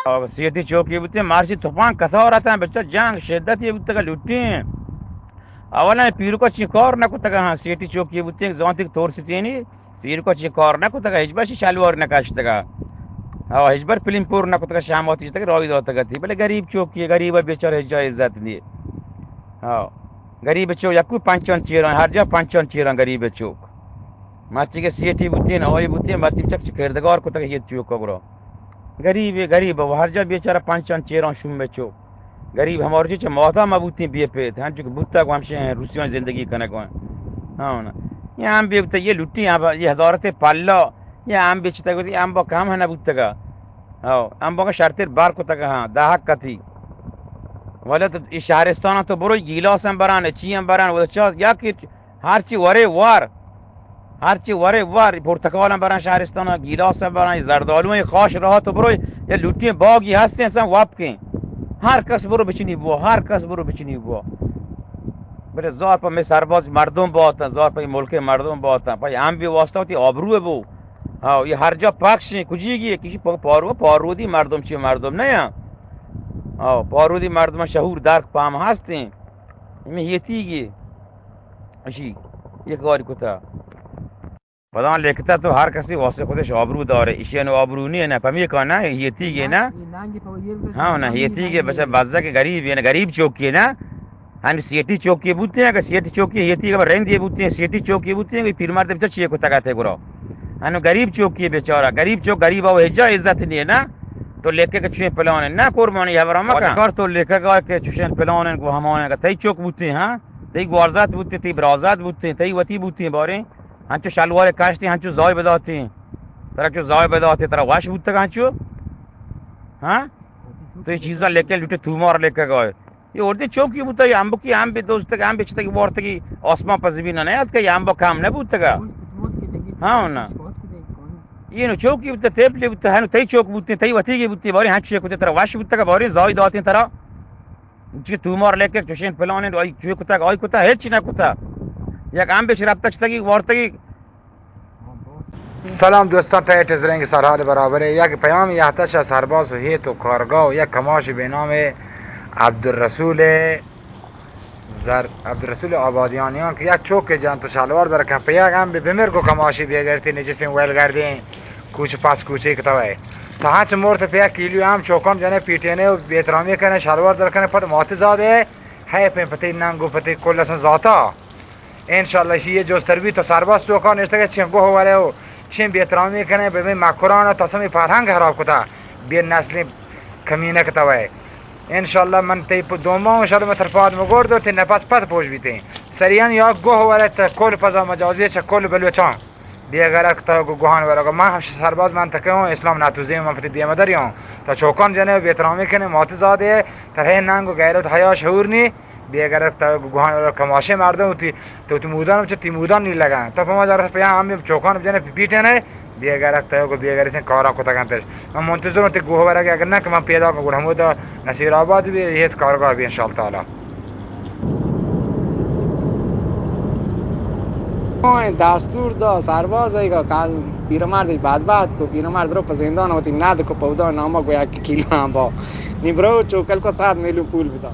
آ، سیٹی چوکی بوتیں، مارشی تپاں کتار اتاں، بچا جنگ شدت یہ بوتگا لٹیں۔ اولا پیرکا چی کار نہ کتگا، ہاں، سیٹی چوکی بوتیں، زانتی کہ تور ستینی، پیرکا چی کار نہ کتگا، ہچبر چی شلوار نہ کشتگا۔ ہاں، ہچبر پلیم پور نہ کتگا، شاماتی جتگ راوی داتگا تی، بلے غریب چوکی، غریب بیچارہ ہچ جا عزت نی۔ ہاں، غریب چوک یکو پنچان چیران، ہر جا پنچان چیران غریب چوک۔ مرچی کہ سیٹی بوتین، آئی بوتین، مرچی چک چہ کردگار کتگ یہ چوک گرا۔ غریب، غریب، و ہر جا بیچارہ پنچان چیران شوم چوک۔ غریب ہمارچی چہ ماتا ما بوتین بے پید، ہنچو کہ بوتگ و ہمشہ ہیں روسیان زندگی کنگ و۔ ہاں نا۔ یہ ہم بے بوتگ، یہ لٹی ہم، یہ ہزارت پلا، یہ ہم بیچتگ، یہ ہم با کم نہ بوتگا۔ ہاں، ہم با شرتر بار کتگ ہاں، دہ کتی۔ ولی تو یہ شہرستان تو برو گیلاس ہم بران، چی ہم بران، وہ چا یا کہ ہرچی ورے ور، ہرچی ورے ور، پرتکال ہم بران شہرستان، گیلاس ہم بران، زردالو ہیں، خاش رہا تو برو، یا لوٹی باگی ہستے ہیں، سن وپ کے۔ ہر کس برو بچنی بوا، ہر کس برو بچنی بوا۔ بلے زار پہ میں سرباز مردم باتن، زار پہ ملک مردم باتن، پہ ہم بھی واسطہ ہوتی آبرو بو۔ ہاں، یہ ہر جا پخش ہیں، کجی گی، کسی پا-، پارو، پارودی مردم چی مردم نہیں ہیں۔ ہاں، پارودی مردم شعور درک پام ہستیں۔ ہمیں یہ تیگی۔ اشی، یہ کاری کتا۔ پدان لکھتا تو ہر کسی واسطے خودش آبرو دارے۔ اشی انو آبرو نہیں ہے نا، پمی کا نا، یہ تیگی نا۔ ہاں نا، یہ تیگی بس بزہ کے غریب ہے نا، غریب چوکی ہے نا۔ ہنو سیٹی چوکی بوتے ہیں، اگر سیٹی چوکی ہے تیگی، اگر رندی بوتے ہیں، سیٹی چوکی بوتے ہیں، پیرمرد بچا چیئے کتا کتے گرا۔ ہنو غریب چوکی بیچارہ، غریب چوک، غریب آو ہجا عزت نہیں ہے نا۔ تو لکھے کہ چوئیں پلان ہے نا، قربانی ہے برا مکن۔ کار تو لکھے گا کہ چوشیں پلان ہے، گو ہمانے کا تئی چوک بوتے ہیں، ہاں؟ تئی گوارزات بوتے، تئی برازات بوتے، تئی وتی بوتے باریں۔ ہنچو شلوار کاشتے، ہنچو زای بداتے۔ ترا چو زای بداتے، ترا وش بوتگ ہنچو؟ ہاں؟ تو یہ چیزاں لکھے لوٹے تو مار لکھے گا۔ یہ اردے چوکی بوتا، یہ امبو کی امبے دوستگ، امبے چتگی وارتگی، آسمان پہ زمین نہ آتکا، یہ امبو کم نہ بوتگا۔ ہاں نا۔ یہ نو چوکی بوتا، تیپلی بوتا، ہنو تئی چوک بوتے، تئی وتیگی بوتے، بارے ہنچو چیک بوتے، ترا وش بوتگا، بارے زای داتے ترا۔ چی تو مار لکھے، چوشیں پلان ہے، آئی چوک کتا، آئی کتا، ہیچ نہ کتا۔ یک امبے چی رپتا چتگی وارتگی۔ سلام دوستان، ٹائٹ زرنگ سرحال برابر ہے۔ یک پیام یہتا شہ سرباز و ہیت و کارگاہ و یک کماش بے نام عبدالرسول زر، عبدالرسول آبادیانیان کہ یک چوک جان تو شلوار در کن، پہ یک امبے بمر گو کماشی بیگرتی نجسیں ویل گردیں کوچ پاس کوچے کتوے۔ تا ہنچ مرت پہ یک کیلو ہم چوکان جنے پیٹینے و بیترامی کنے شلوار در کنے پد مات زادے ہے پہ پتی ننگ و پتی کل اسن ذاتا۔ انشاءاللہ اشی یہ جوستر بی تو سرباز توکا نشتگے چین گوہ ورے و چین بیترامی کنے بہ میں مکران و تسمی فرہنگ خراب کتا، بے نسلی کمینہ کتا وے۔ انشاءاللہ من تی پ-، دوما انشاءاللہ من تر پاد مگور دو تی نفس پت پوش بیتے۔ سریان یا گوہ ورے تا کل پزا مجازی چا کل بلوچان۔ بے غیرت کتا گو گوہان ورگا۔ من ہمش سرباز من تکے ہوں اسلام ناتوزی من پتی دیمہ دری ہوں۔ تا چوکان جنے و بیترامی کنے مات زادے، ترہے ننگ و غیرت حیا شعور نی۔ بے غیرت تا گوہان ورگا کماشے مردم ہوتی، تو تی مودان چہ تی مودان نی لگا۔ تو پہ ما زارت پہ ہم چوکان جنے پہ پیٹے نے، بے غیرت تا گو بے غیرتیں کارا کتا گنتش۔ من منتظر ہوں تی گوہ ورگا، اگر نہ کہ من پیدا کو گڑ ہمودا نصیر آباد بھی یہ کارگاہ بھی انشاءاللہ تعالی۔ دستور دا سرباز ایگا کال پیرمرد بدبخت کو، پیرمرد رو پہ زندان ہوتی ند کو پودا نامہ گویا کہ کیلو ہم با۔ نی برو چوکل کو صد میلیون پول بدا۔